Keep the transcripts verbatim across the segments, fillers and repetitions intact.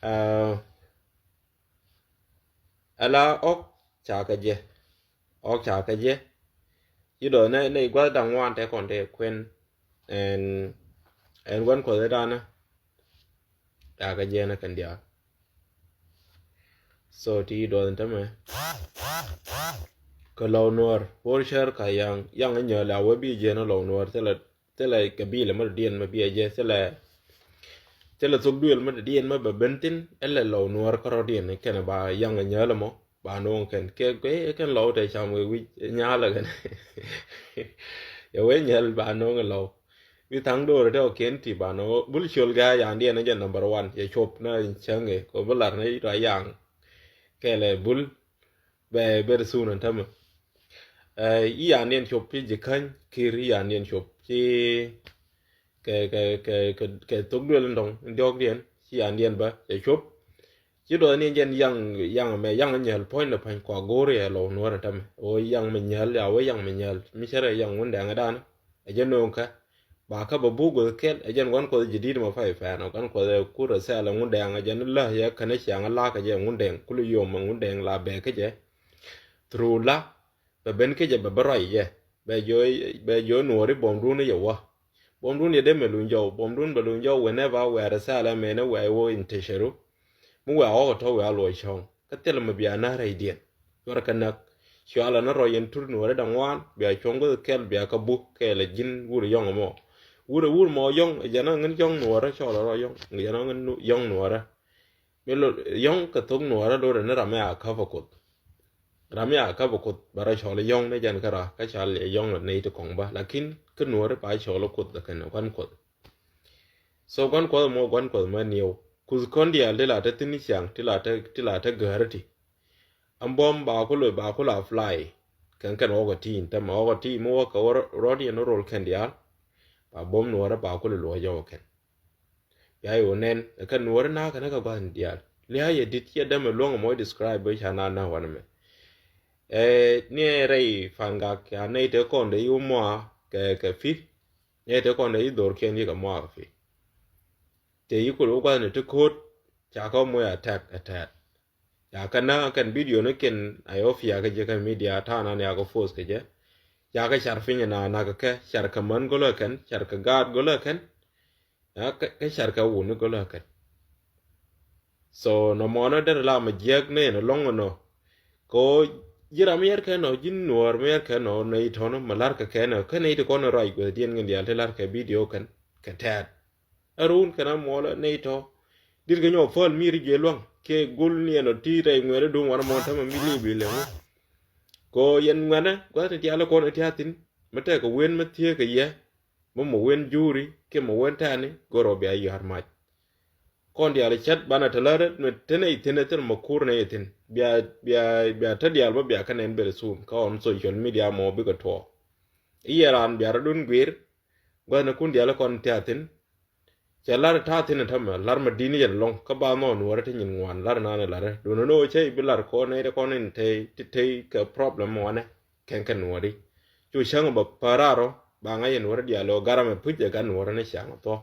Aa, ala ɣɔk ca kɛ jɛ. Ɣɔk ca kɛ jɛ. Ci dɔɔth nɛ, nɛ gua̱th da̱ŋ wan tɛ kɔn tɛ kuɛn. Ɛn, ɛn gua̱n kuɔth ɛ danɛ. Ca kɛ jɛ nɛ kɛn diaal. So ti dɔɔth in tämɛ. Kɛ lɔw nuɔr por cär ka yaŋ, yaŋ inyɔl a wee bi jɛ nɛ lɔw nuɔr thilɛ, thilɛ kɛ bilɛ mɛ dɔ̱diɛn mɛ biɛ jɛ thilɛ. Thilɛ thok duël mɛ dɔ̱diɛn mɛ bɛ ben thin, ɛlɛ lɔw nuɔr kärɔ̱diɛn kɛn ba yaŋ inyɔl mɔ ba no̱o̱ŋ kɛn kɛ kɛ kɛn lɔw tɛ cam wee wi̱c nyalɛ kɛn. Yɛ wee nyɛl ba no̱o̱ŋ lɔw. Bi thaŋ do̱r tɛ ɔ kiɛn ti ba no̱o̱ŋ bul ciöl gɛ a yaŋdiɛn jɛ number one yɛ cop na cäŋ kɛ kɔ bi lar na i̱ tɔ yaŋ. Kɛlɛ bul bɛ ber thun ɛn tämɛ. Ɛ, i̱ yaŋdiɛn cop ci ji̱ käny kir i̱ yaŋdiɛn cop ci kɛ, kɛ, kɛ, kɛ, kɛ thok duël in dɔ̱ŋ in diɔ̱ɔ̱kdiɛn ci yaŋdiɛn bä cɛ cop. Ci duɔth ni jɛn yaŋ, yaŋ mɛ yaŋ nyɛl puɔ̱ny ni pa̱ny kua go̱o̱r yɛ lɔw nuɔ̱ɔ̱r in tämɛ. Ɣöö yaŋ mi nyɛl ya wee yaŋ mi nyɛl mi cärɛ yaŋ wundɛŋ in danɛ. Ɛ jɛ nööŋ kä ba kä bɛ buk guth kɛl ɛ jɛn gua̱n kuɔth ji̱ di̱t mɔ pay pɛn ɔ gua̱n kuɔth ɛ kur ɛ thɛl ɛ ŋundɛŋ ɛ jɛn lä yɛ känɛ ciaŋ ɛ la̱k ɛ jɛ ŋundɛŋ kul yom ɛ ŋundɛŋ la bɛ kä jɛ. Through la bɛ ben kä jɛ bɛ bä ruac jɛ bɛ jiɔ, bɛ jiɔ nuɔɔri buɔ̱mdun yɛ wä. Buɔ̱mdun yɛ dee mɛ luny jɔw buɔ̱mdun bɛ luny jɔw whenever where thɛl ɛ mɛn ɛ where wä in tecɛru. Mi where ɣɔk ɛ tɔ̱ where a luɔc cɔ̱ŋ kä thil mɛ bia na rɛydiɛn. Cuarɛ kɛ näk. Cualɛ ni rɔy yɛn tur nuɔrɛ da̱ŋ wan bia cuɔ̱ŋ guäth kɛl bia kä buk kɛɛl ɛ ji̱n wur yɔ̱ŋ ɛmɔ. Wur ɛ wur mɔ yɔ̱ŋ ɛ jɛn ɛ ŋin yɔ̱ŋ nuɔrɛ cɔl ɛ rɔ yɔ̱ŋ ɛ jɛn ɛ ŋin yɔ̱ŋ nuɔrɛ. Mi lo yɔ̱ŋ kɛ thok nuɔrɛ lorɛ ni ram mi a käp ɛ kuoth. Ram mi a käp ɛ kuoth bɛ rɔ cɔl ɛ yɔ̱ŋ ni jɛn kä ra kä cal ɛ yɔ̱ŋ lɔ ney ti kɔŋ bä lakin kä nuɔrɛ ba cɔl ɛ kuoth lɛ kɛn ɛ gua̱n kuoth. So gua̱n kuɔth mɔ gua̱n kuɔth mɛ niɛw kuth kɔn diaal ti la te thin ciaŋ ti la te ti la te gäärä ti. Ɛn buɔ̱m ba ku loc ba ku la fly. Kɛn kɛn ɣɔk ɛ ti in tämɛ ɣɔk ɛ ti mi wä kɛ wä rɔt yɛn rol kɛn diaal. Ba buɔ̱m nuɔrä ba ku loc luɔc jɔk ɛ kɛn. Bia yo̱o̱ nɛn ɛ kɛn nuɔrä na̱a̱ kɛn ɛ kɛ gua̱th in diaal lia̱a̱ yɛ di̱t ciɛ dämɛ luäŋ ɛ mɔc describe bä ca na̱a̱ na̱a̱ wanɛ mɛ. Ɛ ni ɛ rɛy fan gak ca nɛy te kɔn de i̱ wä mɔa kɛ kɛ pi̱. Nɛy te kɔn de i̱ dhorkiɛn i̱ kɛ mɔa kɛ pi̱. Tëë yi kul wä gua̱thni ti ko̱o̱t ca kä moc attack attack. Ca kä näk kɛn video ni kɛn a yɛ wä pia kä jɛ kä media ta̱a̱ nan ya kä post kä jɛ. Ca kä car piny na nak kɛ car kä män gölä kɛn car kä gaat gölä kɛn. Ya kä car kä wuni gölä kɛn. So nɔ mɔnɔ derɛ la mɛ jiɛk ni ɛn lɔŋ nɔ. Kɛ ɣöö ji̱ ram mi yɛr kɛ nɔ ji̱ nuɔɔr mi yɛr kɛ nɔ nɛ itɔnɔ mɛ lar kɛ kɛ nɔ kä nɛ iti kɔn ruac guäth diɛn ŋin diaal ti lar kɛ video kɛn kɛ tɛɛt. Ɛ run kɛn a muɔlä nɛ itɔ. Dit kɛ nyɔ päl mi ri jiɛ luaŋ kiɛ gul ni ɛn ɔ ti rɛy ŋuɛɛrä duŋ wanɛ mɔn tämɛ mi li̱i̱ bi lɛ ŋu. Kɛ ɣöö yɛn ŋuɛnɛ gua̱th ni diaal kɔn iti a thin mɛ tɛk kɛ wen mɛ thiee kɛ yɛ. Mɛ mɛ wen juri kiɛ mɛ wen tɛni go̱rɔ bia yɔ̱a̱r mac. Kɔn diaal cät banɛ te lät mi te nɛy thi̱n ɛ thil mɛ kur nɛy thi̱n bia bia bia te diaal bä bia kä nɛn beri thum kä ɣɔn social media mɔ bikɛ tuɔɔk. I̱ yɛ raan bia rɔ̱dun guir gua̱thnikun diaal kɔn tɛ̈thin. Cɛ lar ta̱a̱ thi̱n ɛ tämɛ lar mɛ di̱n yɛn lɔ̱ŋ kä ba nhɔɔn nuɔ̱ɔ̱rä ti nyin ŋuan lar nanɛ larɛ duundɛ ni ɣöö cä i̱ bi lar kɔn nɛy ti kɔn in tey ti tey kɛ problem wanɛ. Kɛn kɛ nuɔri cu cäŋ bä päär rɔ ba ŋa̱c yɛ nuɔri diaal ɔ garamɛ puc ɛ gat nuɔri ni ciaŋ thuɔ.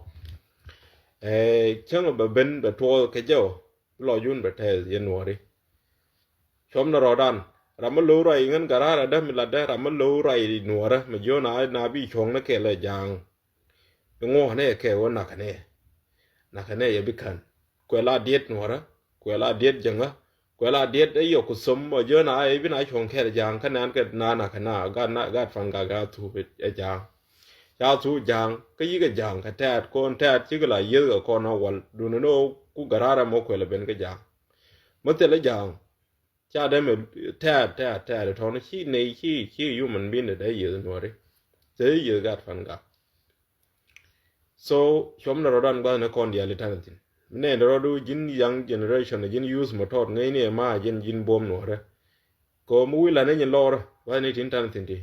Ɛ cäŋ bä ben bɛ tuɔɔk kɛ jɛ ɔ bi lɔ jun bɛ tɛth yɛ nuɔri. Cuɔm ni rɔɔdan ram mi lo̱w ruac ŋän garar adä mi latdä ram mi lo̱w ruac nuɔrä mi jiɔn a na bi cuɔ̱ŋ ni kɛl ɛ ja̱a̱ŋ. Iŋuɔ̱ɔ̱nɛ kɛ wä nakä nɛ. Nakä nɛ yɛ bi kän kuɛ la diet nuɔrä kuɛ la diet jäŋä. Kuɛ la diet ɛ yɔk ku thom ɔ jiɔn a ɛ bi na cuɔ̱ŋ kɛl ja̱a̱ŋ kä nɛn kɛ na nakä na gat na gat fan gak a thuk ɛ ja̱a̱ŋ. Ca thuk ja̱a̱ŋ kä yikɛ ja̱a̱ŋ kɛ tɛɛt kɔn tɛɛt cikɛ la yieth kɛ kɔn a wal duni ni ɣöö ku gärarɛ mɔ kuɛl ɛ ben kä ja̱a̱ŋ. Mä thilɛ ja̱a̱ŋ. Ca dee mɛ tɛɛr tɛɛr tɛɛr tɔ̱ni ci nɛy ci ci human being dee yieth nuɔri. Dee yieth gat fan gak. So cuɔm ni rɔ̱dan gua̱th ni kɔn diaal i̱ ta̱n thin mi nɛn rɔ̱du ji̱n young generation ji̱n youth mɔ tɔɔt ŋäcni ɛ ma ji̱n ji̱n buɔ̱m nuɔrɛ. Kɛ mi wi̱i̱ lan ni nyin lɔrä gua̱th ni tin ta̱n thin ti.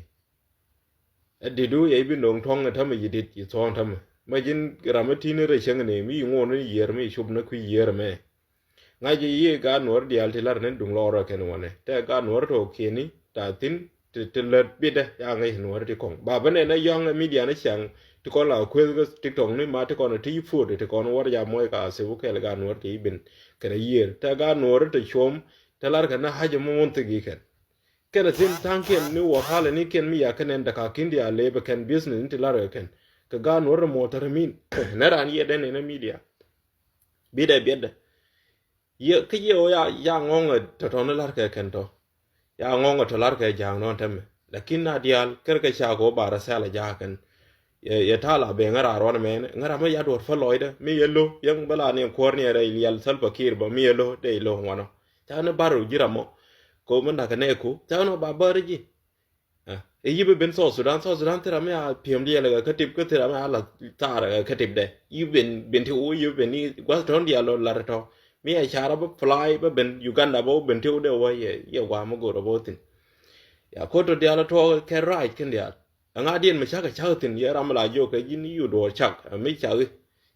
Ɛ di̱t du yɛ i̱ bi no̱o̱ŋ tuɔ̱ŋ ɛ tämɛ yi dit yi thuɔ̱ɔ̱ŋ tämɛ mɛ ji̱n ram mi ti̱n rɛ cäŋ ni mi yi ŋuɔ̱n ni yiër mi yi cop ni kui̱ yiër mɛ. Ŋa̱c i̱ yi gaat nuɔ̱ɔ̱r diaal ti lar ni duŋ lɔɔr ɛ kɛn wanɛ tɛ gaat nuɔ̱ɔ̱r tɔ̱ kiɛni ta thi̱n. ti, ti lät bitdä, ya ŋäc nuɔ̱ɔ̱ri ti kɔŋ. Ba bä nɛn ɛ yɔ̱ŋ ɛ media ni ciaŋ, ti kɔn la kueth kä TikTok ni ma ti kɔn ti forty, ti kɔn wär ya muɔc ka sibuk kɛl ka nuɔ̱ɔ̱ri ti bin kɛn a yiër. Tɛ ka nuɔ̱ɔ̱ri ti cuɔm, tɛ lar kɛn ni haja mɔ mun thik yi kɛn. Kɛn a thin thaŋkiɛn ni wä halɛ ni kiɛn mi ya kɛn ɛn daka kin dia lebe kɛn business ni ti lar kɛ kɛn. Kɛ ka nuɔ̱ɔ̱ri mɔ tɛ rɛ min. Nɛ ran yiɛ dɛn in a media. Bitdɛ biɛtdɛ. Yɛ, kä yɛ ɣöö ya, ya ŋɔ̱ŋɛ tɔ̱tɔ̱ ni la̱rkɛ kɛn tɔ̱. Ya ŋɔ̱ŋɛ tɔ̱ la̱rkɛ ja̱a̱ŋ nɔn tɛmɛ. Lakin na diaal, kɛr kɛ ca kɛ ɣöö ba rɛ sɛl a ja̱a̱ŋ kɛn. Yɛ, yɛ ta̱a̱ la ben ŋära ruɔ̱n mɛn, ŋära mi ya duɔ̱r fä lɔcdä, mi yɛ lo̱, yɛn bä la ni kuäär ni rɛy lial Salva Kiir bä, mi yɛ lo̱, dee lo̱ ŋuanɔ. Ca ni bar ji̱ ram mɔ. Kɛ ɣöö mi nak kɛ nɛɛku, ca ni ba bär ji̱. Ɛ, i̱ yi̱ bi ben South Sudan, South Sudan thil ram mi a pi̱em diɛɛl kɛ kä tip, kä thil ram mi a la thaar kɛ kä tipdɛ. Yi̱ ben, ben ti wu, yi̱ ben ni gua̱th tɔ̱n diaal lɔ lar tɔ. Mi a car a bä fly, bä ben Uganda, bä ben ti wu dee wä yɛ, yɛ gua̱a̱ mi go̱o̱r a bä thi̱n. Ya ko̱t tɔ diaal tɔ kɛ right kin diaal. Ɛŋa diɛn mi cak a cak thi̱n, yɛ ram mi la jiök kɛ ji̱n, i̱ yu duɔɔr cak, ɛ mi cak i̱.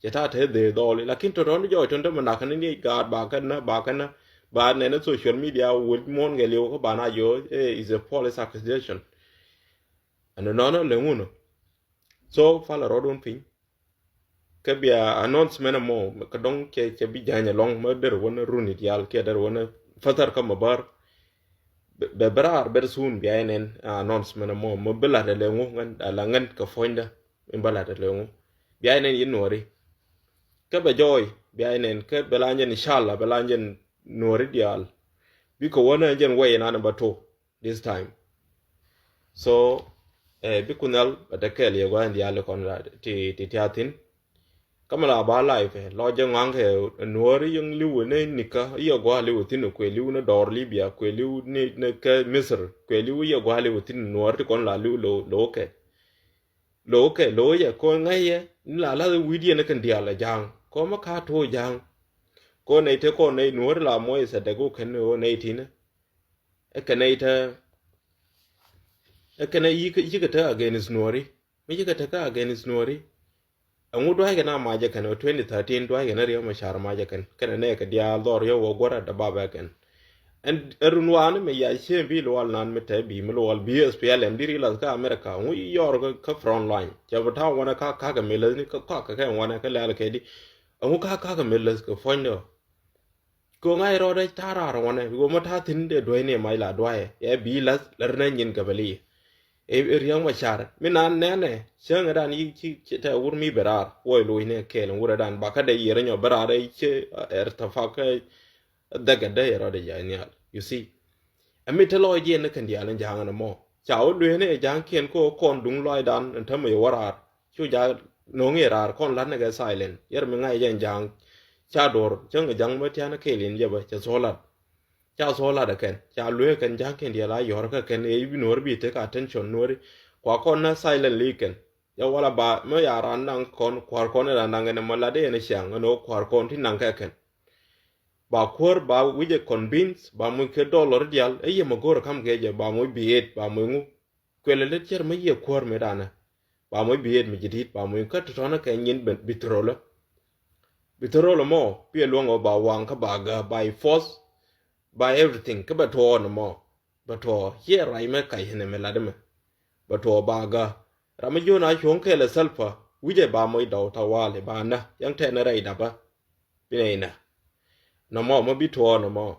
Cɛ ta̱a̱ te dhee dhɔɔli, lakin tɔ̱tɔ̱ ni jɔɔc tɔ̱n te mi nak ni ni gaat ba kɛn na, ba kɛn na, ba nɛn ni social media wul muɔ̱ɔ̱n kɛ liw kä ba na jiɔ, eh, is a false accusation. Ɛn nɔnɔ lɛ ŋun. So, palɛ rɔɔdun piny. Kä bia announcement mɔ, kä dɔŋ cɛ, cɛ bi ja̱ny alɔŋ, mɛ der wänä runi diaal, kiɛ der wänä fathar kä mɛ bär. Bɛ, bɛ bɛ raar very soon bia inɛn, ah, announcement mɔ, mɛ bi lat alɛ ŋu, ŋän, ala ŋän kɛ puɔ̱nydä, in bä lat alɛ ŋu. Bia inɛn in nuɔri. Kä bɛ jɔɔy, bia inɛn, kä bɛ la nyɛn inshallah, bɛ la nyɛn nuɔri diaal. Bikɛ wänä nyɛn wɛy inan bä to this time. So, eh, bi Kuoth Nhial bɛ te kɛɛl yɛ gua̱a̱th in diaal kɔn la ti, ti, ti a thi̱n. Kä mi la ba live, eh, lɔ jɛ ŋua̱ŋ kɛ nuɔ̱ɔ̱ri yɛn li̱w ni nikä, yɛ gua̱a̱th li̱w thi̱n, kuɛ li̱w ni dɔɔr Libya, kuɛ li̱w ni, ni kɛ Misir, kuɛ li̱w yɛ gua̱a̱th li̱w thi̱n nuɔ̱ɔ̱ri ti kɔn la li̱w lo, lo kɛ. Lo kɛ, lo yɛ, kɔn ŋäc yɛ, ni la lath wi̱i̱diɛn ni kɛn diaal a ja̱a̱ŋ. Kɔn mi ka tuɔɔk ja̱a̱ŋ. Kɔn nɛy te kɔn nɛy nuɔ̱ɔ̱ri la muɔc sɛ dɛk wä kɛn ni ɣöö nɛy ti̱n. Ɛ kɛn nɛy te, ɛ kɛn nɛy yi̱k, yi̱k te against nuɔ̱ɔ̱ri. Mi yi̱k te kä against nuɔ̱ɔ̱ri. Ɛŋu dua̱ckɛ na macɛ kɛn ɣöö twenty thirteen dua̱ckɛ na Riek Machar macɛ kɛn. Kɛn nɛ kɛ diaal dhɔr yɛ wä guɔ̱rɛ dɛ babɛ kɛn. Ɛn, ɛn run waani mi ya cieŋ bi luɔl nan mi te bi mi luɔl bi S P L M di ri lath kä America. Ɛŋu yɔr kä, kä front line. Cɛ bi ta̱a̱ wanɛ ka, ka kɛ mi läth ni kä, ka kɛ kɛ wanɛ kä lɛl kɛ di. Ɛŋu ka, ka kɛ mi läth kɛ puɔ̱nydɛ. Kɛ ŋa̱c rɔɔdɛ ta̱a̱ raar wanɛ. Kɛ mɔ ta̱a̱ thi̱n dee duäc ni mac la dua̱cɛ. Yɛ bi lath lär nɛ nyin kɛ bɛ li. Ɛ, ɛ Riek Machar. Mi naan nɛnɛ, cäŋ ɛ dan yi ci, ci tɛ wur mi bɛ raar. Wä loc ni kɛɛl wur ɛ dan. Ba kä dee yier nyɔ bɛ raar ɛ ci, ɛ, ɛ tɛ fak ɛ, ɛ dhɛkɛ dee yɛ rɔɔdɛ jɛ nhial. You see? Ɛ mi te lɔɔcdiɛn ni kɛn diaal ni ja̱a̱ŋ ni mɔ. Ca wä lueeni ɛ ja̱a̱ŋkiɛn kä kɔn duŋ lɔaacdan ni te mi wä raar. Cu ja̱a̱ŋ no̱o̱ŋ yɛ raar kɔn la̱t ni kɛ silent. Yɛr mi ŋa̱c jɛ ja̱a̱ŋ. Ca duɔ̱r, cäŋ ɛ ja̱a̱ŋ mi tian kɛɛl in jɛ bä, cɛ thuɔ̱k la̱t. Ca thuɔ̱k lat ɛ kɛn, ca luee kɛn ja̱ŋ kɛn diɛl a yɔ̱r kä kɛn ɛ i̱ bi nuɔ̱ɔ̱ri bi tek attention nuɔ̱ɔ̱ri. Kua kɔn na silently kɛn. Yɛ wala ba, mi ya ran naŋ kɔn, kua̱r kɔn ɛ ran naŋ ɛn ɛmɔ lat ɛ ɛn ɛ ciaŋ, ɛn ɛ wä kua̱r kɔn ti naŋ kɛ kɛn. Ba kuäär, ba wi̱cɛ convince, ba muc kɛ dollar diaal, ɛ yɛ mɛ go̱o̱r ɛ kam kɛ jɛ, ba muc bi ëët, ba muc ŋu. Kuɛlɛ lät cär mi yiëë kuäär mi danɛ. Ba muc bi ëët mi ji̱ di̱t, ba muc kä tɔ̱tɔ̱nä kɛ nyin ben, bi thorolä. Bi thorolä mɔ, bi ɛ luɔ̱ŋ ɔ ba waŋ kä ba gä, by force, by everything, kä bɛ tuɔɔk ni mɔ. Bɛ tuɔɔk, ciɛ rac mɛ kac ni mi lat mɛ. Bɛ tuɔɔk ba gä. Ram mi jiön a cuɔ̱ŋ kɛɛl ɛ Salva, wi̱cɛ ba muc dɔw tawali, ba nä, yɛn tɛn rɛy dapä. Bi nɛy nä. Nɔmɔ, mɔ bi tuɔɔk nɔmɔ.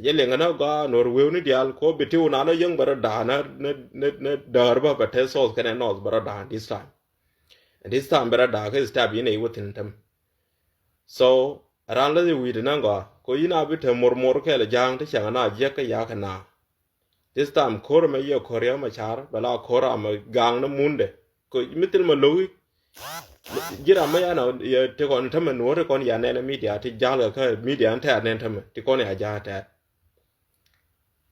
Jɛ liŋ ni gɔaa nuɔr wewni diaal kɔ bi tiw nan ɔ yäŋ bɛ rɔ da̱a̱ ni, ni, ni, ni däär bä bɛ te South kɛnɛ North bɛ rɔ da̱a̱ this time. And this time bɛ rɔ da̱a̱ kä step yin ɛ iwä thi̱n täm. So, ran läthi wi̱i̱ ti nan gɔaa kɔ yin a bi te mor mor kɛɛl ja̱a̱ŋ ti cäŋ na jiäk kä ya̱k kɛ na. This time ko̱r ɛmɛ yɛ ko̱r yɛ mɛ car bɛ la ko̱r amɛ gaŋ ni mundɛ. Kɔ mi thil mɛ lo̱wi. Ji̱ ram mɛ yan yɛ ti kɔn tämɛ nuɔ̱ɔ̱ri kɔn ya nɛn media ti ja̱l kɛ kä media ɛn tɛ̈r nɛn tämɛ ti kɔn ya ja̱l tɛ̈r.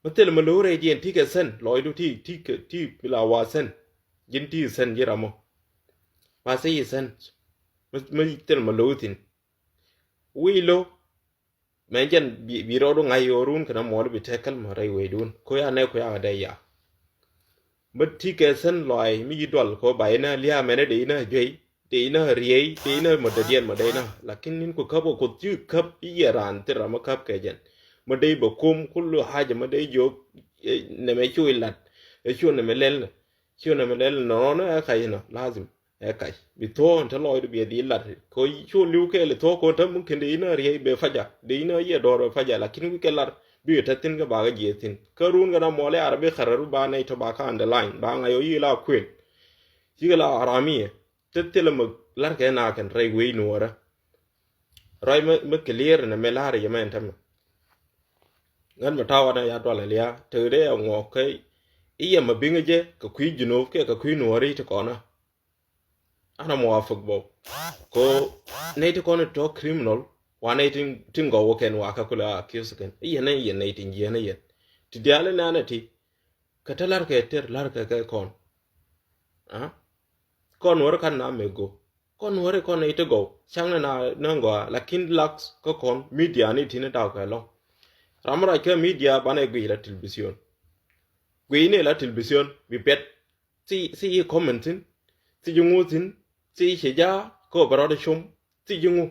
Mi thil mɛ lo̱wi rɛy diɛn ti kɛ sɛn lɔcdu ti ti kɛ ti la wa sɛn. Ji̱n ti sɛn ji̱ ram mɔ. Ma sɛ yi sɛn. Mi, mi thil mɛ lo̱wi thi̱n. Wi̱i̱ lo̱. Mɛ jɛn bi, bi rɔɔdu ŋa̱c ɣöö run kɛnɛ muɔɔl bi tɛk kɛl mɔ rɛy wecdun. Ko ya nɛ ko ya dee ya. Mi ti kɛ sɛn lɔaac mi yi dual ko ba inä lia̱a̱ mɛnɛ dee inä juey, dee inä riey, dee inä mɔ dee diɛn mɔ dee inä. Lakin nin ku käp kɛ Kuoth ci käp i̱ yɛ raan thil ram mi käp kɛ jɛn. Mɔ dee bɛ kum kul haja mɔ dee jiök, eh, nɛmɛ cu ilat. Ɛ cuɔ nɛmɛ lɛl nɛ. Cuɔ nɛmɛ lɛl nɛ nɔnɔ ɛ kac nɔ lazim. Ɛ kac bi thuɔ̱ɔ̱n te lɔcdu bi ɛ dhil lat. Kɛ cu li̱w kɛɛl thuɔ̱ɔ̱ kɔn te mumkin dee inɔ riey bɛ faja. Dee inɔ yiɛ dɔɔr bɛ faja lakin wi̱c kɛ lar. Bikɛ te thi̱n kɛ bakɛ jiɛ thi̱n kä run kɛ na muɔlɛ ar bi kɛrɛr ba nɛy tɔ ba ka underline ba ŋa̱c ɔ yi la kuël. Cikɛ la aramiɛ. Te thilɛ mɛ lar kɛ na kɛn rɛy wec nuɔrä. Ruac mi clear nɛ mɛ la̱r yɛ mɛn tämɛ. Ŋän mi ta̱wä nɛ ya dual alia tek dee a ŋuɔk kä i̱ yɛ mɛ biŋä jɛ kɛ kui̱ Junub kɛ kɛ kui̱ nuɔri ti kɔnä. Ana muwafik bä ko nɛy ti kɔn tɔ criminal wa nɛy ti gɔw wä kɛn wa kä kulɛ a kios kɛn i̱ yɛn i̱ yɛn nɛy ti jiɛn i̱ yɛn ti diaal i̱ nanɛ ti. Kɛ te la̱rkɛ ter la̱rkɛ kɛ kɔn. Kɔn wär kan na mɛ go kɔn wär kɔn i̱ te gɔw caŋ ni na ni gɔaa lakin lak kä kɔn media ni ti ni daw kɛ lɔŋ. Ram rac kä media banɛ guic la television. Guic ni la television bi pɛt. Thi i̱ comment thin thi ji̱ ŋu thin thi i̱ cɛ ja kä bɛ rɔt i̱ com. Thi ji̱ ŋu.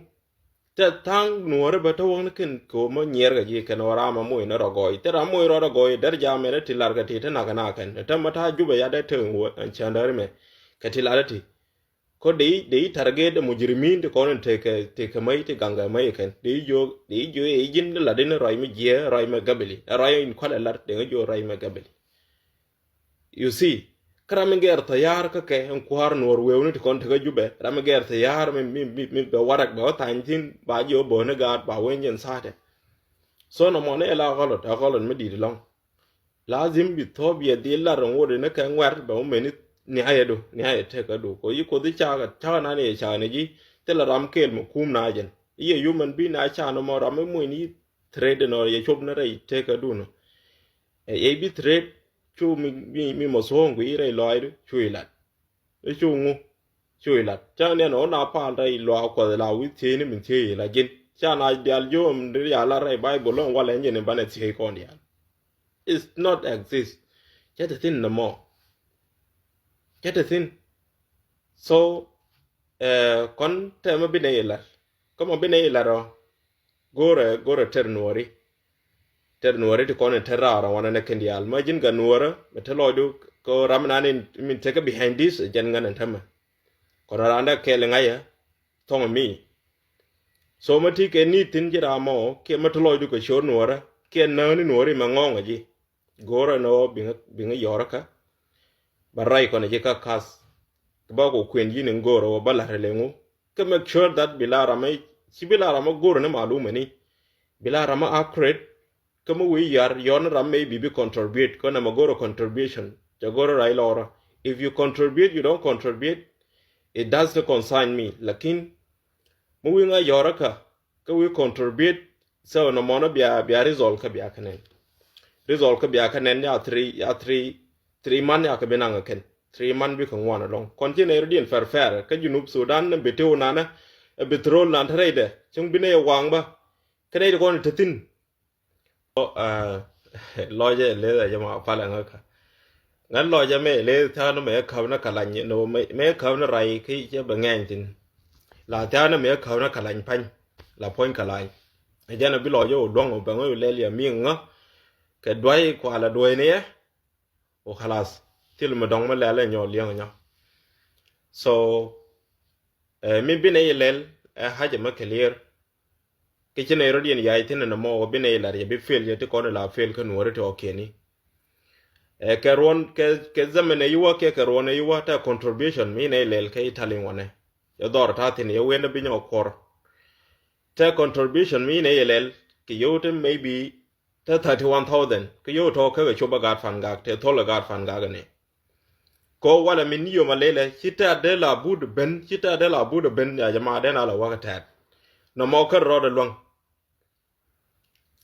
Tɛ tha̱a̱ŋ nuɔ̱ɔ̱ri bä te wäŋni kɛn kɛ ɣöö mä nyiɛɛr kɛ ji̱ kɛn ɣöö ram amoc ni rɔ gɔɔy thil ram moc rɔɔdɛ gɔɔy dɛr jam ɛn ti lar kɛ ti te nak kɛ nak kɛn te mä ta̱a̱ jupɛ ya dee te cändäri mɛ. Kɛ ti lar ti kä dee dee target mujrimin ti kɔn in tekɛ tekɛ mäc ti gaŋkɛ mäc kɛn dee jiök dee jiök ɛ ji̱n lat in ruac mi jiɛ ruac mi gabili ɛ ruac in kualɛ lat dee jiök ruac mi gabili. You see, kä ram mi gɛr thɔyaar kä kɛ ɛn kua̱r nuɔr wewni ti kɔn tekä jubɛ ram mi gɛr thɔyaar mi mi mi mi bɛ warak bɛ wä thany thin ba jiɛ wä böhni gaat ba wen jɛn tha̱a̱tɛ. So nɔmɔ ni ɛ la ɣɔlɔt ɛ ɣɔlɔt mi di̱i̱t lɔŋ. Lazim bi thuɔ̱ɔ̱p yɛ dhil lar rɔŋ wot in kɛ ŋuɛr bɛ wä meni niayɛ du niayɛ tekä du ko yi kothi cakɛ cakɛ nan yɛ cakɛ ni ji̱ thilɛ ram kɛɛl mi kum na jɛn. I̱ yɛ human being na ca nɔmɔ ram mi muc ni threat in ɔ yɛ cop ni rɛy tekä du nɔ. Ɛ yɛ bi threat cu mi mi mi mɔ thuɔ̱ɔ̱ŋ guiy rɛy lɔaacdu cu ilat. I̱ cu ŋu cu ilat ca niɛn ɣän a paal rɛy luaak kuɔth la wi̱i̱ thiecni min thiec ilat ji̱n ca na dial jiöm di ya lat rɛy Bible lɔŋ walɛ nyin in banɛ thiec kɔn dial. It's not exist. Cɛ te thin nɔmɔ. Cɛ te thin. So kɔn tɛmɛ bi nɛ ilat kä mɔ bi nɛ ilat ɔ. Go̱rɛ go̱rɛ ter nuɔri. Ter nuɔri ti kɔn in ter raar ɔ wanɛ nɛ ken diaal mä ji̱n gɛ nuɔrä mɛ te lɔcdu. Kä ram nan in min tekɛ behind this jɛn ŋän in tämɛ. Kɔn randɛ kɛɛl in ŋa̱cä thɔŋ mi. So mä ti kɛ ni thin ji̱ ram ɔ kiɛ mä te lɔcdu kɛ ciöör nuɔrä kiɛ nääni nuɔri mɛ ŋɔ̱ŋ ɛ ji̱. Go̱rɛ nɔ biŋä biŋä yɔrä kä. Ba ray kɔn ji̱ kä kath. Ba ku kuën ji̱ ni go̱rɛ wä ba la̱t rɛ leŋu. Kä make sure that bi la ramä ci bi la ramä go̱rɛ ni malumɛ ni. Bi la ramä accurate. Kä mi wi̱i̱ yar yɔr ni ram maybe bi contribute kä nɛ ma go̱rɛ contribution. Ca go̱rɛ ray lɔrä. If you contribute, you don't contribute, it doesn't concern me. Lakin mi wi̱i̱ ŋa yɔrä kä kä wi̱i̱ contribute. So nɔmɔnɔ bia bia result kä bia kä nɛn. Result kä bia kä nɛn ya three ya three three month ya kä bi naŋ kä kɛn. Three month bi kä ŋuan alɔŋ kɔn ci nɛy rɔ diɛn fɛr fɛr kä Junub Sudan ni bi tiw nanɛ. Bi throl nan te rɛydɛ cäŋ bi nɛy waŋ bä. Kä nɛy ti kɔn te thin. Lɔcɛ leth a jɛ ma palɛ ŋä kä. Ŋän lɔcɛ mɛ leth tha̱a̱n mɛ käp ni kɛ lany ni mɛ käp ni ray ki cɛ bɛ ŋɛny thin. La tha̱a̱n mɛ käp ni kɛ lany pany. La puɔ̱ny kɛ lany. Ɛ jɛn bi lɔcɛ wä duɔ̱ŋ wä bɛ ŋä wä lɛl yɛ mi ŋä. Kɛ duay kualɛ duay ni yɛ. Wä khalas. Thil mi dɔŋ mi lɛl ɛ nyɔ liɛŋ nyɔ. So mi bi nɛ yɛ lɛl ɛ hajɛ mɛ clear. Kɛ ci nɛy rɔ̱diɛn yac thi̱n ɛn ɛmɔ wä bi nɛy lar yɛ bi fail yɛ ti kɔn ila fail kä nuɔ̱ɔ̱ri ti ɣɔ̱kiɛni. Ɛ kɛ ruɔ̱n kɛ kɛ zaman ɛ yiwä kɛ kɛ ruɔ̱n ɛ yiwä tɛ contribution mi nɛy lɛl kɛ Italy ŋuɔnɛ. Yɛ dhɔr ta̱a̱ thi̱n yɛ wen ɛ bi nyɔk kuɔr. Tɛ contribution mi nɛy lɛl kɛ yio̱w ti maybe tɛ thirty one thousand kɛ yio̱w tɔ̱ kɛ kɛ cop ɛ gaat fan gak tɛ thol ɛ gaat fan gak ɛnɛ. Ko walɛ min yom a lelɛ ci tɛ̈t dee la but ben ci tɛ̈t dee la but ben ya jama den a la wä kä tɛ̈t. Nɔmɔ kä rɔɔdɛ luäŋ.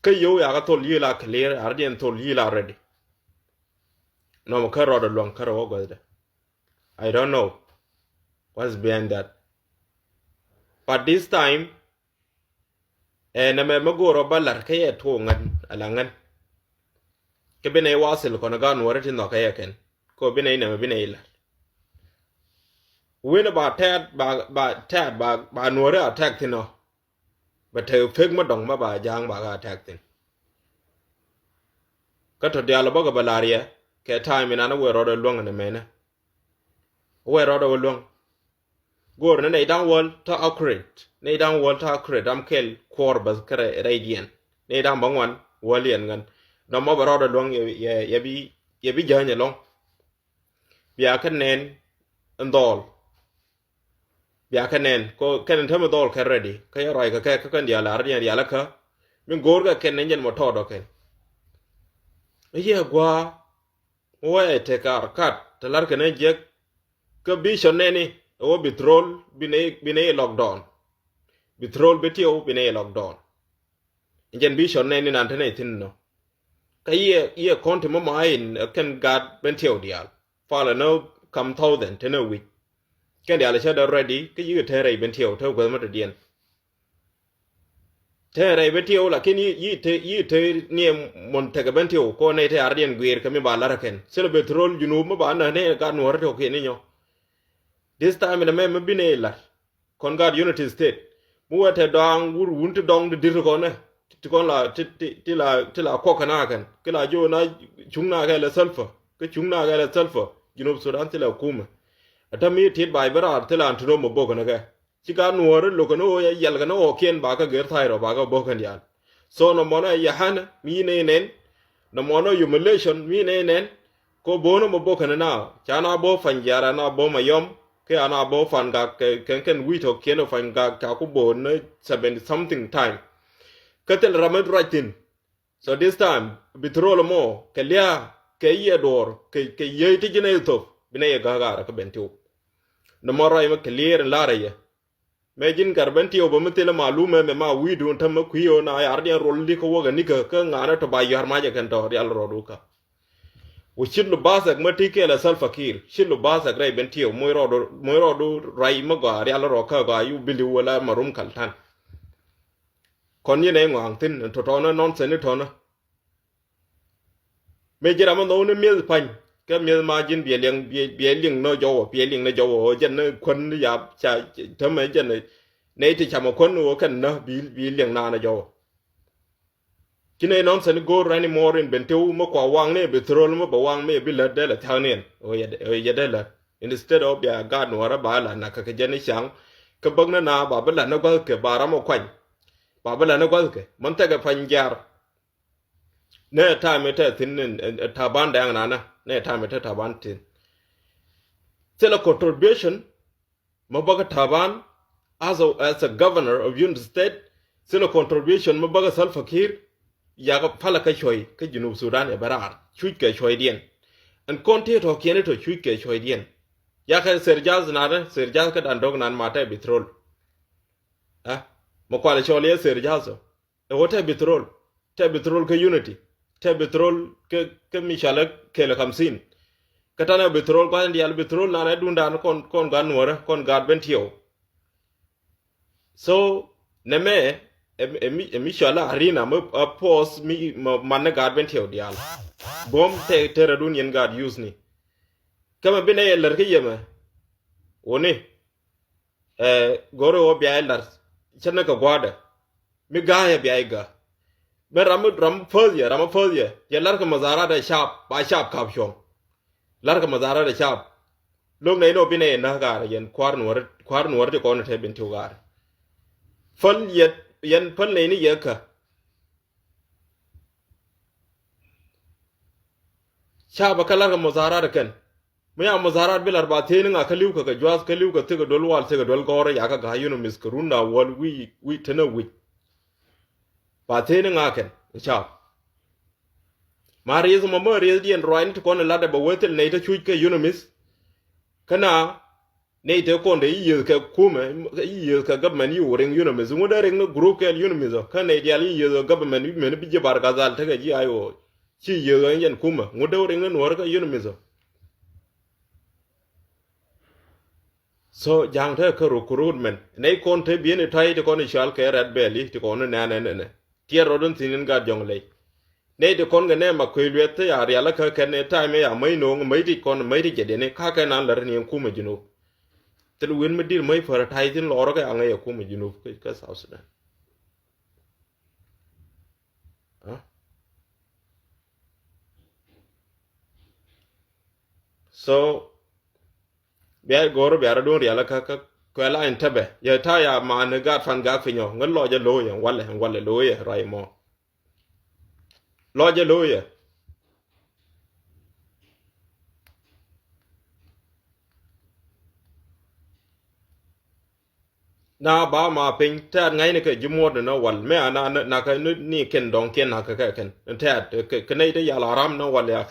Kä yio̱w yakä thol yiëë la clear a rɔ̱diɛn thol yiëë la ready. Nɔmɔ kä rɔɔdɛ luäŋ kä rɔ wä guäthdɛ. I don't know what's behind that. But this time Ɛ nɛmɛ mi go̱o̱r ɔ bä la̱r kä yɛ tuɔɔk ŋän ala ŋän. Kä bi nɛy wathil kɔn ɛ gaat nuɔ̱ɔ̱ri ti nhɔakä yɛ kɛn. Kä bi nɛy nɛmɛ bi nɛy la̱r. Wen ba tɛ̈t ba ba tɛ̈t ba ba nuɔ̱ɔ̱ri a tɛ̈k thi̱n ɔ. Bɛ te pek mi dɔ̱ŋ ma ba ja̱a̱ŋ ba ka tɛ̈k thi̱n. Kä tɔ diaal ɔ bä kɛ bɛ la̱r yɛ. kɛ time inan wee rɔɔdɛ luäŋ ni mɛnɛ. Wee rɔɔdɛ wee luäŋ. Go̱o̱r ni nɛy da̱ŋ wäl tɔ accurate, nɛy da̱ŋ wäl tɔ accurate, ram kɛl kuɔɔr bäth kä rɛydiɛn. Nɛy da̱ŋ bäŋuan wäl yɛn ŋän. Nɔmɔ bɛ rɔɔdɛ luäŋ yɛ, yɛ, yɛ bi, yɛ bi jäny ɛlɔ̱ŋ. Bia kɛ nɛn in dhɔl. Bia kɛ nɛn kɔ kɛn in täämɛ dhɔl kɛ ready kä yɛ ruac kɛ kɛ kä kɛn diaal ar diɛn rial kä. Mi go̱o̱r kɛ kɛn in jɛn mɔ tɔɔt ɔ kɛn. I̱ yɛ gua̱a̱ mi wä ɛ tek ar kat te lar kɛn in jiɛk. Kä bi cɔn nɛni ɛ wä bi throl bi nɛ, bi nɛ lockdown. Bi throl bi tiɛw bi nɛ lockdown. Jɛn bi cɔn nɛn ni nan te nɛ thi̱n nɔ. Kä yiɛ, yiɛ kɔn ti mama in, eh, kɛn gaat ben tiɛw diaal. Falɛ ni kam thousand te nɛ wi̱c. Kɛn diaal cɛ dee ready kä yikɛ te rɛy ben tiɛw te guäth mɔ te diɛn. Te rɛy ben tiɛw lakin yi, yi te, yi te niɛ mɔn tekɛ ben tiɛw kɔ nɛy te ar diɛn guiir kä mi ba lar kɛn. Thilɛ petrol junub mi ba nä nɛ gaat nuɔr te kɛ ni nyɔ. This time in a mɛ mi bi nɛ lar. Kɔn gaat Unity State. Mi wee te dɔaŋ wur wun ti dɔŋ di dir ti kɔn ɛ. Ti kɔn la, ti, ti, ti la, ti la kuɔk kɛ na kɛn. Ki la jiɔ na cuŋ na kɛ lɛ Salva. Ki cuŋ na kɛ lɛ Salva. Junub Sudan ti la kumɛ. Ɛ te mi tit bay bi raar ti la antunom mɛ bok kɛn kɛ. Ci gaat nuɔɔri lo̱k kɛn ɣöö yɛ yɛl kɛn ɣɔɔkiɛn ba kɛ gɛr tha̱a̱c rɔ ba kɛ bok kɛn diaal. So nɔmɔnɔ ɛ yahana mi nɛy nɛn. Nɔmɔnɔ humiliation mi nɛy nɛn. Ko bo̱o̱n ɔmɔ bo̱ kɛn na ca na bo̱o̱ Panyjiar, a na bo̱o̱ Mayɔm, kɛ a na bo̱o̱ Pangak, kɛ kɛn wi̱i̱ tɔ̱kiɛn ɔ Pangak ca ku bo̱o̱n ni seventy something time. Kä thil ram mi ruac thi̱n. So this time petrol mɔ kɛ lia̱a̱ kɛ yiëë duɔɔr kɛ, kɛ yiëë ti ji̱n ɛ thop bi nɛ yɛ gäk gaarä kä ben tiw. Nɔmɔ ruac mi clear in la̱rä yɛ. Mɛ ji̱n gat ben tiɛw bä mi thilɛ malum mɛ, mɛ ma wi̱i̱dun täm mi kui̱ ɣöö na yar diɛn ruɔl di kä wäk ɛ nikä kä ŋa̱nä tɔ ba yɔ̱a̱r mac ɛ kɛn tɔ rial rɔɔdu kä. Wä cit lu bathɛk mä ti kɛɛl ɛ Salva Kiir, cit lu bathɛk rɛy ben tiɛw moc rɔɔdu, moc rɔɔdu ruac mi gɔaa rial rɔɔ kä gɔaa yu biliw wala marum kal tan. Kɔn yɛn ɛ ŋɔaŋ thi̱n tɔ̱tɔ̱nä nɔn thɛn ni tɔ̱nä. Mëë ji̱ ram mi nhɔk ni mi̱eth pa̱ny kä mi̱eth ma ji̱n biɛ liɛŋ, biɛ, biɛ liŋ ni jɔwä, biɛ liŋ ni jɔwä ɣöö jɛn ni kuän ni yap ca tämɛ jɛn ni nɛy ti camɛ kuän ni ɣöö kɛn ni bi, bi liɛŋ naan ni jɔwä. Ci nɛy nɔn thɛn go̱o̱r rɛn imɔɔr in ben tiw mi kua waŋ ni bi throol mi bɛ waŋ mi bi lät dee lɛ thia̱k ni ɛn ɣöö yɛ, ɣöö yɛ dee lät. Instead of bia gaat nuɔ̱ɔ̱rä ba la nak kɛ kɛ jɛn i̱ caŋ kä bäk ni na ba bi la ni gua̱thkɛ ba ram ɔ kuany. Ba bi la ni gua̱thkɛ män thɛkɛ pa̱ny jiaar. Nɛ time ɛ tɛ thi̱n, ɛ, ɛ, Taban dɛŋ nanä. Nɛ time ɛ tɛ Taban thi̱n. Thilɛ contribution mi bäkɛ Taban as a, as a governor of Unity State. Thilɛ contribution mi bäkɛ Salva Kiir. Yakɛ palä kä cuɔ̱c kä Junub Sudan ɛ bɛ raar. Cuc kɛ cuɔ̱cdiɛn. Ɛn kɔn tëë tɔ̱kiɛn tɔ cuc kɛ cuɔ̱cdiɛn. Yakɛ Sir Jas nanä, Sir Jas kä dan dɔ̱k nan ma tɛ bi throol. Ɛ? Mi kualɛ cɔl yɛ Sir Jas ɔ. Ɛ ɣöö tɛ bi throol, tɛ bi throol kä Unity, tɛ bi throol kä, kä mi cɔalɛ kɛl kamsin. Kä tanɛ bi throol gua̱th in diaal bi throol nanɛ dundan kɔn, kɔn gaat nuɔ̱ɔ̱rä, kɔn gaat ben tiɛw. So nɛmɛ ɛ, ɛ mi, ɛ mi cɔalɛ arena mi, ɛ, pos mi, ma, man ni gaat ben tiɛw diaal. Buɔ̱m tɛ, tɛ rɛ dun yɛn gaat use ni. Kä mɛ bi nɛ yɛ lär kä yɛmɛ. Wuni. Ɛ, go̱rɛ wä bia i̱ lar cä ni kɛ gua̱a̱dɛ. Mi ga̱a̱yɛ bia i̱ ga̱a̱. Mɛ ram mi, ram mi päth yɛ, ram mi päth yɛ. Yɛ lar kɛ madharat ɛ cap, ba cap kap cuɔ̱ŋ. Lar kɛ madharat ɛ cap. Lo̱k nɛ inɔ bi nɛ yɛ näk ga̱a̱rɛ yɛn kua̱r nuɔ̱ɔ̱ri, kua̱r nuɔ̱ɔ̱ri ti kɔn ɛ te bin tiw ga̱a̱rɛ. Päl yɛ, yɛn päl nɛ ini yɛ kä. Cap ɛ kä lar kɛ madharat ɛ kɛn. Mi ya muzarat bi lar ba thiecni ŋa kä li̱w kɛ kɛ juath kä li̱w kɛ thikɛ duel wal thikɛ duel gɔ̱rä ya kä ga̱a̱c yun ɔ mi̱th kɛ run na wäl wi̱i̱ wi̱i̱ tenä wi̱c. Ba thiecni ŋa kɛn ca. Ma rieth mɔ mä rieth diɛn ruacni ti kɔn in latdɛ bɛ wee thil nɛy te cuc kɛ yun ɔ mi̱th. Kä na nɛy te kɔn de i̱ yieth kɛ kumɛ i̱ yieth kɛ government i̱ wä riŋ yun ɔ mi̱th ŋut dee riŋni group kɛɛl yun ɔ mi̱th ɔ kä nɛy diaal i̱ yieth kɛ government i̱ meni bi ji̱ bar gadhal tekɛ ji̱ ay ɣöö. Ci yieth ɣän yɛn kumä ŋut dee wä riŋni nuɔ̱ɔ̱r kä yun ɔ mi̱th ɔ. So ja̱a̱ŋ te kä recruitment nɛy kɔn te bieni ta̱y ti kɔn i̱ cɔal kɛ red belly ti kɔn i̱ nɛnɛ nɛnɛ. Tiɛt rɔɔdun thi̱n in gat jɔ̱ŋ ley. Nɛy ti kɔn kɛ nɛ ma kuey luɛth te ya rial kä kɛn i̱ ta̱y mi ya mäc no̱o̱ŋ mäc ti kɔn mäc ti jɛ diɛni ka kɛn an lär ni in kumä Junub. Thil wi̱n mi dir mäc pär ta̱y thi̱n lɔɔr kɛ aŋä yɛ kumä Junub kä South Sudan. Ɛ? So bia go̱r bia rɔ duun rial kä kä kuɛ la in tɛbɛ yɛ ta ya man ni gaat fan gaat piny ɔ ŋä lɔcɛ lo̱o̱yɛ walɛ walɛ lo̱o̱yɛ ruac mɔ. Lɔcɛ lo̱o̱yɛ. Na ba ma piny tɛɛt ŋa̱cni kɛ ji̱ muɔ̱t ni na wal mɛ ana nakä ni kɛn dɔ̱ŋ kiɛn nakä kɛ kɛn tɛɛt kɛ nɛy ti yal a ram na wal yak.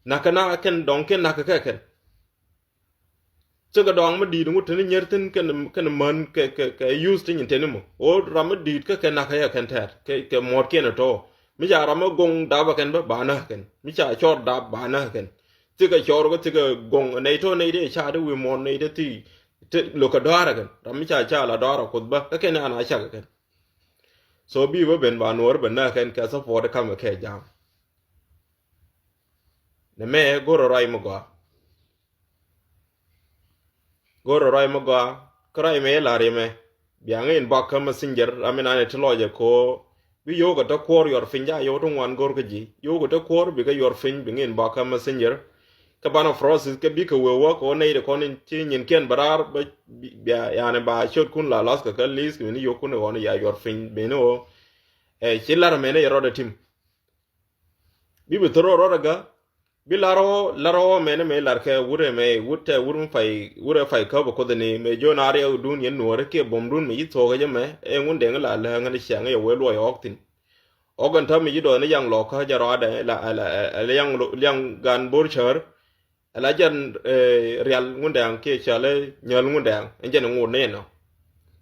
Nakä na kɛn dɔ̱ŋ kiɛn nakä kɛ kɛn. Cikɛ dɔ̱a̱ŋ mi di̱i̱t ŋut teni nyier thi̱n kɛn män kɛ kɛ kɛ yuth ti nyin teni mɔ ɣöö ram mi di̱i̱t kä kɛ nakä yɛ kɛn tɛɛt kɛ kɛ muɔ̱t kiɛn tɔ̱. Mi ca ram mi goŋ dap ɛ kɛn bä ba näk kɛn mi ca cɔr dap ba näk kɛn. Thikɛ cɔr kä thikɛ goŋ nɛy tɔ̱ nɛy dee ca ti wi̱i̱ muɔ̱t nɛy ti thi ti lo̱k kɛ dɔ̱a̱r ɛ kɛn ram mi ca ca la dɔ̱a̱r ɛ kuoth bä kä kɛn an a cak ɛ kɛn. So bi bä ben ba nuɔ̱ɔ̱r bɛ näk kɛn kɛ support kamɛ kɛ jam. Nɛ mɛ go̱r ɛ ruac mi gɔaa. Go̱r ɛ ruac mi gɔaa kä ruac mi ilar yɛ mɛ. Bia ŋi̱n bak kä messenger ram mi nanɛ ti lɔcɛ ko. Bi yio̱w kɛ te kuɔr yuɔr piny ca yio̱w ti ŋuan go̱r kä ji̱ yio̱w kɛ te kuɔr bikɛ yuɔr piny bi ŋi̱n bak kä messenger. Kä banɛ process kä bikɛ wee wä kɛ wä nɛy ti kɔn ci nyin kiɛn bɛ raar bɛ bia yani ba ciötkun la lath kɛ kä li̱th kɛ mini yio̱wkun kɛ ɣɔn ya yuɔr piny bini ɣöö. Ɛ ci lar mɛni yɛ rɔɔdɛ tim. Bi bi thor rɔɔdɛ gä. Bi lar ɣɔɔ lar ɣɔɔ mɛni mɛ lar kɛ wurɛ mɛ wut tɛ wur mi pay wurɛ pay käp ɛ kuoth ni mɛ jiön a riɛk dun yɛn nuɔɔri kiɛ bom dun mɛ yi thuɔɔk jɛ mɛ ɛ ŋun dɛŋ la lääŋ ni ciaŋ yɛ wee luɔy ɣɔɔk thin. Ɣɔk ɛn täm mi yi dɔɔni yaŋ lɔɔkä jɛ rɔɔdɛ la la la yaŋ liaŋ gan bor cär. Ala jɛn rial ŋundɛŋ kiɛ cɔl nyäl ŋundɛŋ ɛn jɛn ŋut ni nɔ.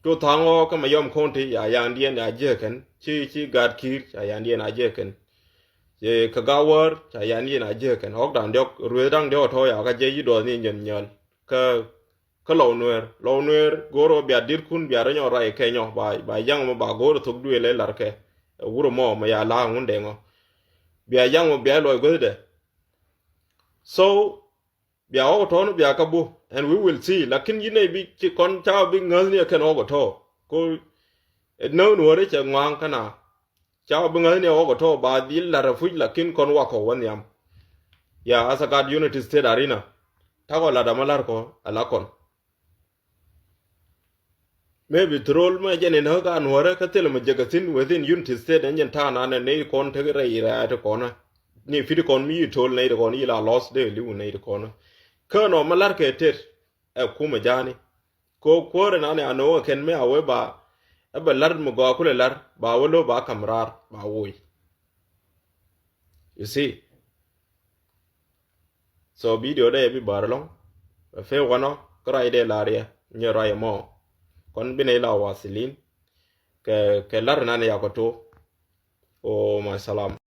Cu thaŋ ɣɔɔ kä Mayom County ya yaŋdiɛn ya jiäkɛn ci ci gat ki̱i̱r ca yaŋdiɛn a jiäkɛn. Ci kä Gawär ca yaŋdiɛn a jiäkɛn ɣɔk daŋ diɔk rueth daŋ diɔk tɔ̱ ya kä jɛ yi duɔth ni jɛn nyäl. Kä kä Lɔw Nueer Lɔw Nueer go̱o̱r ɣä bia di̱tkun bia rɔ nyɔ ruac kɛ nyɔ ba ba yaŋ mɔ ba go̱o̱r thok duëël ɛ lar kɛ. Wurɛ mɔ mɛ ya la ŋundɛŋ ɔ. Bia yaŋ mɔ bia luɔc guethdɛ. So bia ɣɔk tɔ̱ɔ̱n bia kä bu and we will see lakin yinɛ bi ci kɔn ca bi ŋäthni ɛ kɛn ɣɔk tɔ̱ ko. Näk nuɔ̱ɔ̱ri cɛ ŋua̱a̱ŋ kä na ca bi ŋäthni ɛ ɣɔk tɔ̱ ba dhil lat ɛ puc lakin kɔn wakɔ wä nhiam. Ya as a gat Unity State Arena takɔ lat ama lar kɔ ala kɔn. Maybe through mɛ jɛn in ɣä ka nuɔrɛ kä thil mɛ jɛ kɛ thin within Unity State ɛn jɛn ta̱a̱ nanɛ ney kɔn tek rɛy rɛ̈ɛ̈t kɔnä. Ni pit kɔn mi yi to̱l ney kɔn yi la lɔs dee li̱w ney kɔnä. Kä nɔ mɛ la̱r kɛ tet ɛ kumɛ ja̱a̱ni. Ko kuäärɛ nanɛ a no̱o̱ŋ ɛ kɛn mi a wee ba ɛ bɛ la̱r mi gɔaa kulɛ la̱r ba wee lo̱ ba ka̱m raar ba woc. You see. So video dɛ bi bar lɔŋ. Bɛ fee wanɔ kä ruac dɛ lar yɛ nyɛ ruac mɔ. Kɔn bi nɛ ila wasilin kɛ kɛ lar nan ya kɔ to. O ma salam.